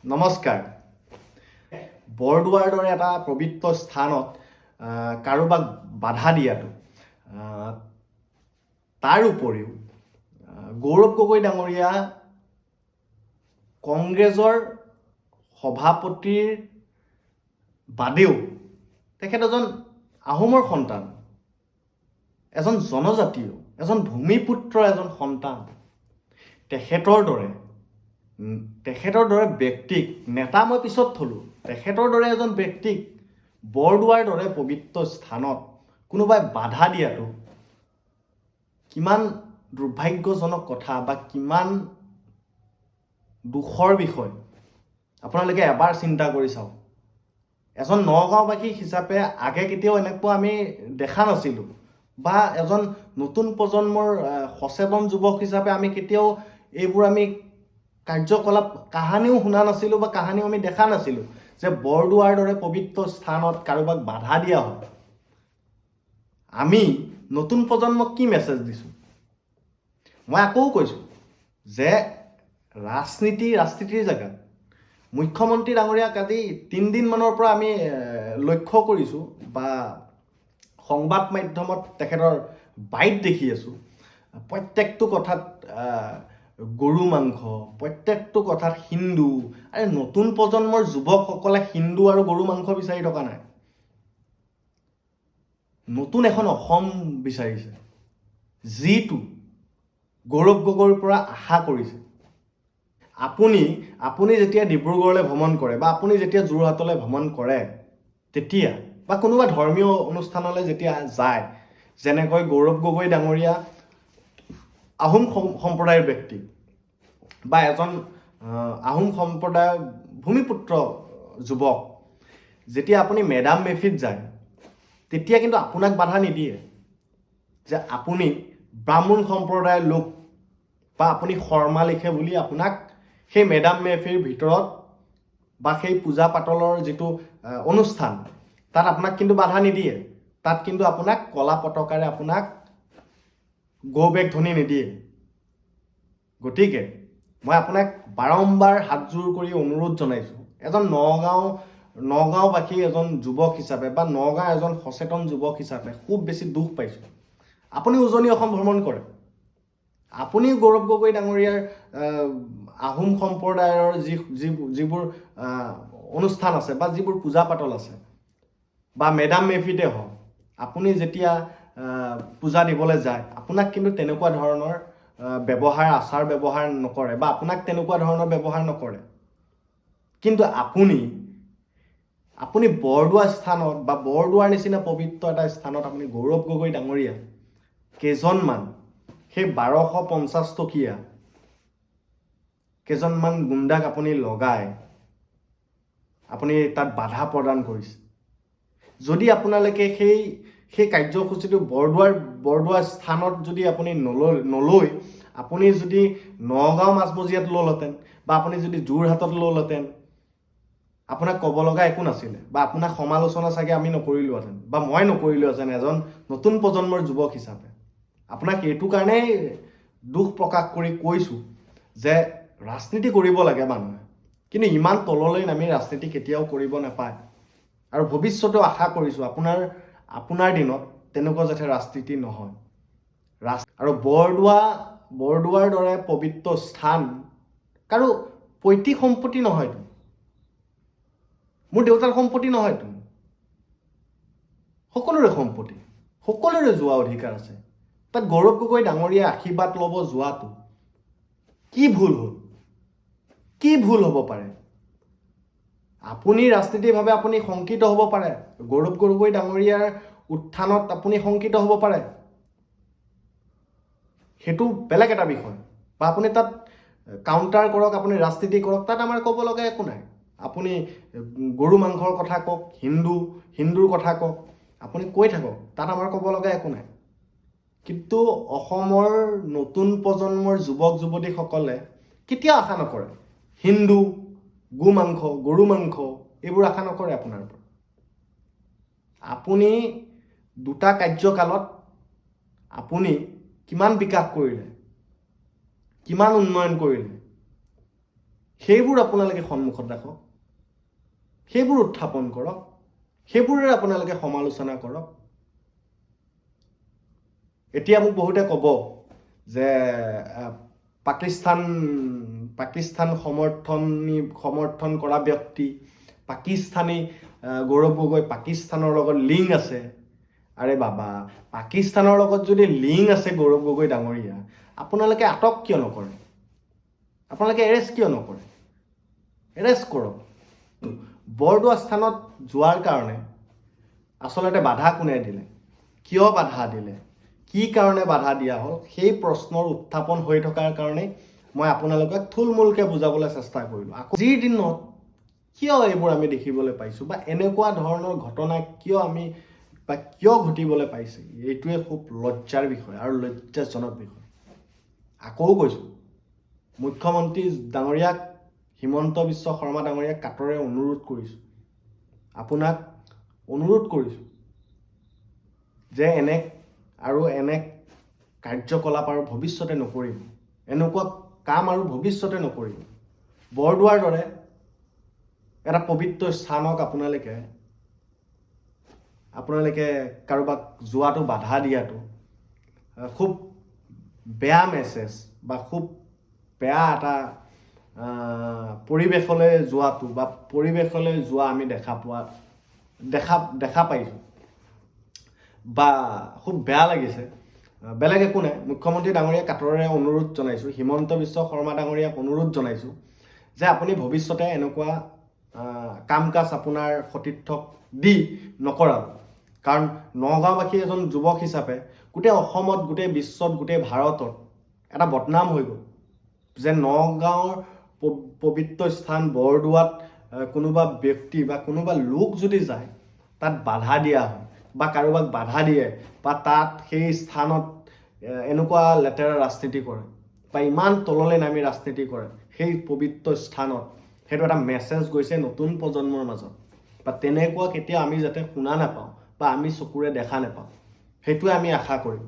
নমস্কাৰ। বৰদোৱাৰ দৰে এটা পবিত্ৰ স্থানত কাৰোবাক বাধা দিয়াটো, তাৰ উপৰিও গৌৰৱ গগৈ ডাঙৰীয়া কংগ্ৰেছৰ সভাপতিৰ বাদেও তেখেত এজন আহোমৰ সন্তান, এজন জনজাতীয়, এজন ভূমিপুত্ৰ, এজন সন্তান। তেখেতৰ দৰে ব্যক্তিক, নেতা মই পিছত থলোঁ, তেখেতৰ দৰে এজন ব্যক্তিক বৰদোৱাৰ দৰে পবিত্ৰ স্থানত কোনোবাই বাধা দিয়াটো কিমান দুৰ্ভাগ্যজনক কথা বা কিমান দুখৰ বিষয়, আপোনালোকে এবাৰ চিন্তা কৰি চাওক। এজন নগাঁওবাসী হিচাপে আগে কেতিয়াও এনেকুৱা আমি দেখা নাছিলোঁ বা এজন নতুন প্ৰজন্মৰ সচেতন যুৱক হিচাপে আমি কেতিয়াও এইবোৰ আমি কাৰ্যকলাপ কাহানিও শুনা নাছিলোঁ বা কাহানিও আমি দেখা নাছিলোঁ যে বৰদোৱাৰ দৰে পবিত্ৰ স্থানত কাৰোবাক বাধা দিয়া হয়। আমি নতুন প্ৰজন্মক কি মেছেজ দিছোঁ? মই আকৌ কৈছোঁ যে ৰাজনীতি ৰাজনীতিৰ জেগাত। মুখ্যমন্ত্ৰী ডাঙৰীয়াক আজি 3 দিনমানৰ পৰা আমি লক্ষ্য কৰিছোঁ বা সংবাদ মাধ্যমত তেখেতৰ বাইট দেখি আছোঁ। প্ৰত্যেকটো কথাত গৰু মাংস, প্ৰত্যেকটো কথাত হিন্দু। আৰে, নতুন প্ৰজন্মৰ যুৱকসকলে হিন্দু আৰু গৰু মাংস বিচাৰি থকা নাই। নতুন এখন অসম বিচাৰিছে, যিটো গৌৰৱ গগৈৰ পৰা আশা কৰিছে। আপুনি যেতিয়া ডিব্ৰুগড়লৈ ভ্ৰমণ কৰে বা আপুনি যেতিয়া যোৰহাটলৈ ভ্ৰমণ কৰে তেতিয়া বা কোনোবা ধৰ্মীয় অনুষ্ঠানলৈ যেতিয়া যায়, যেনেকৈ গৌৰৱ গগৈ ডাঙৰীয়া আহোম সম্প্ৰদায়ৰ ব্যক্তি বা এজন আহোম সম্প্ৰদায়ৰ ভূমিপুত্ৰ যুৱক, যেতিয়া আপুনি মেডাম মেফিত যায় তেতিয়া কিন্তু আপোনাক বাধা নিদিয়ে যে আপুনি ব্ৰাহ্মণ সম্প্ৰদায়ৰ লোক বা আপুনি শৰ্মা লিখে বুলি আপোনাক সেই মেডাম মেফিৰ ভিতৰত বা সেই পূজা পাতলৰ যিটো অনুষ্ঠান, তাত আপোনাক কিন্তু বাধা নিদিয়ে। তাত কিন্তু আপোনাক কলা পতাকাৰে আপোনাক গ' বেক ধ্বনি নিদিয়ে। গতিকে মই আপোনাক বাৰম্বাৰ হাতযোৰ কৰি অনুৰোধ জনাইছোঁ, এজন নগাঁওবাসী এজন যুৱক হিচাপে বা নগাঁও এজন সচেতন যুৱক হিচাপে খুব বেছি দুখ পাইছোঁ। আপুনি উজনি অসম ভ্ৰমণ কৰে, আপুনি গৌৰৱ গগৈ ডাঙৰীয়াৰ আহোম সম্প্ৰদায়ৰ যি যি যিবোৰ অনুষ্ঠান আছে বা যিবোৰ পূজা পাতল আছে বা মেডাম মেফিতে হওক, আপুনি যেতিয়া পূজা দিবলৈ যায়, আপোনাক কিন্তু তেনেকুৱা ধৰণৰ ব্যৱহাৰ, আচাৰ ব্যৱহাৰ নকৰে বা আপোনাক তেনেকুৱা ধৰণৰ ব্যৱহাৰ নকৰে। কিন্তু আপুনি বৰদোৱা স্থানত বা বৰদোৱাৰ নিচিনা পবিত্ৰ এটা স্থানত আপুনি গৌৰৱ গগৈ ডাঙৰীয়া কেইজনমান সেই 1250 টকীয়া কেইজনমান গুণ্ডাক আপুনি লগাই আপুনি তাত বাধা প্ৰদান কৰিছে। যদি আপোনালোকে সেই কাৰ্যসূচীটো বৰদোৱা স্থানত যদি আপুনি নলৈ আপুনি যদি নগাঁও মাজমজিয়াত ল'লহেঁতেন বা আপুনি যদি যোৰহাটত ল'লহেঁতেন, আপোনাক ক'ব লগা একো নাছিলে বা আপোনাক সমালোচনা চাগে আমি নকৰিলোহেঁতেন বা মই নকৰিলোহেঁতেন এজন নতুন প্ৰজন্মৰ যুৱক হিচাপে। আপোনাক এইটো কাৰণেই দুখ প্ৰকাশ কৰি কৈছোঁ যে ৰাজনীতি কৰিব লাগে মানুহে, কিন্তু ইমান তললৈ নামি ৰাজনীতি কেতিয়াও কৰিব নাপায়। আৰু ভৱিষ্যতেও আশা কৰিছোঁ আপোনাৰ দিনত তেনেকুৱা যাতে ৰাজনীতি নহয়। আৰু বৰদোৱাৰ দৰে পবিত্ৰ স্থান কাৰো পৈতৃক সম্পত্তি নহয়তো, মোৰ দেউতাৰ সম্পত্তি নহয়তো, সকলোৰে সম্পত্তি, সকলোৰে যোৱা অধিকাৰ আছে। তাত গৌৰৱ গগৈ ডাঙৰীয়াই আশীৰ্বাদ ল'ব যোৱাটো কি ভুল হ'ল? কি ভুল হ'ব পাৰে? আপুনি ৰাজনীতিভাৱে আপুনি শংকিত হ'ব পাৰে, গৌৰৱ গগৈ ডাঙৰীয়াৰ উত্থানত আপুনি শংকিত হ'ব পাৰে, সেইটো বেলেগ এটা বিষয়। বা আপুনি তাত কাউণ্টাৰ কৰক, আপুনি ৰাজনীতি কৰক, তাত আমাৰ ক'ব লগা একো নাই। আপুনি গৰু মাংসৰ কথা কওক, হিন্দুৰ কথা কওক, আপুনি কৈ থাকক, তাত আমাৰ ক'ব লগা একো নাই। কিন্তু অসমৰ নতুন প্ৰজন্মৰ যুৱক যুৱতীসকলে কেতিয়াও আশা নকৰে হিন্দু, গো মাংস, গৰু মাংস, এইবোৰ আশা নকৰে আপোনাৰ পৰা। আপুনি দুটা কাৰ্যকালত আপুনি কিমান বিকাশ কৰিলে, কিমান উন্নয়ন কৰিলে, সেইবোৰ আপোনালোকে সন্মুখত ৰাখক, সেইবোৰ উত্থাপন কৰক, সেইবোৰেৰে আপোনালোকে সমালোচনা কৰক। এতিয়া মোক বহুতে ক'ব যে পাকিস্তান সমৰ্থন কৰা ব্যক্তি, পাকিস্তানী, গৌৰৱ গগৈ পাকিস্তানৰ লগত লিংক আছে। আৰে বাবা, পাকিস্তানৰ লগত যদি লিংক আছে গৌৰৱ গগৈ ডাঙৰীয়া, আপোনালোকে আটক কিয় নকৰে? আপোনালোকে এৰেষ্ট কিয় নকৰে? এৰেষ্ট কৰক। বৰদোৱা স্থানত যোৱাৰ কাৰণে আচলতে বাধা কোনে দিলে, কিয় বাধা দিলে, কি কাৰণে বাধা দিয়া হ'ল, সেই প্ৰশ্নৰ উত্থাপন হৈ থকাৰ কাৰণে মই আপোনালোকক থুলমূলকৈ বুজাবলৈ চেষ্টা কৰিলোঁ। আকৌ আজিৰ দিনত কিয় এইবোৰ আমি দেখিবলৈ পাইছোঁ বা এনেকুৱা ধৰণৰ ঘটনা কিয় আমি বা কিয় ঘটিবলৈ পাইছে, এইটোৱে খুব লজ্জাৰ বিষয় আৰু লজ্জাজনক বিষয়। আকৌ কৈছোঁ, মুখ্যমন্ত্ৰী ডাঙৰীয়াক, হিমন্ত বিশ্ব শৰ্মা ডাঙৰীয়াক কাতৰে অনুৰোধ কৰিছোঁ, আপোনাক অনুৰোধ কৰিছোঁ যে এনে আৰু এনে কাৰ্যকলাপ আৰু ভৱিষ্যতে নকৰিব, এনেকুৱা কাম আৰু ভৱিষ্যতে নকৰিব। বৰদোৱাৰ দৰে এটা পবিত্ৰ স্থানক আপোনালোকে কাৰোবাক যোৱাটো বাধা দিয়াটো খুব বেয়া মেছেজ বা খুব বেয়া এটা পৰিৱেশলৈ যোৱাটো বা পৰিৱেশলৈ যোৱা আমি দেখা পাইছোঁ বা খুব বেয়া লাগিছে। বেলেগ একো নাই, মুখ্যমন্ত্ৰী ডাঙৰীয়াক কাতৰেৰে অনুৰোধ জনাইছোঁ, হিমন্ত বিশ্ব শৰ্মা ডাঙৰীয়াক অনুৰোধ জনাইছোঁ যে আপুনি ভৱিষ্যতে এনেকুৱা কাম কাজ আপোনাৰ সতীৰ্থক দি নকৰাব। কাৰণ নগাঁওবাসী এজন যুৱক হিচাপে গোটেই অসমত, গোটেই বিশ্বত, গোটেই ভাৰতত এটা বদনাম হৈ গ'ল যে নগাঁৱৰ পবিত্ৰ স্থান বৰদোৱাত কোনোবা ব্যক্তি বা কোনোবা লোক যদি যায়, তাত বাধা দিয়া হয় বা কাৰোবাক বাধা দিয়ে বা তাত সেই স্থানত এনেকুৱা লেতেৰা ৰাজনীতি কৰে বা ইমান তললৈ নামি ৰাজনীতি কৰে সেই পবিত্ৰ স্থানত, সেইটো এটা মেছেজ গৈছে নতুন প্ৰজন্মৰ মাজত বা তেনেকুৱা কেতিয়াও আমি যাতে শুনা নাপাওঁ বা আমি চকুৰে দেখা নাপাওঁ, সেইটোৱে আমি আশা কৰিম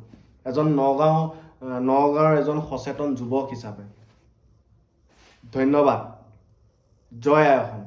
এজন নগাঁৱৰ এজন সচেতন যুৱক হিচাপে। ধন্যবাদ। জয় আই অসম।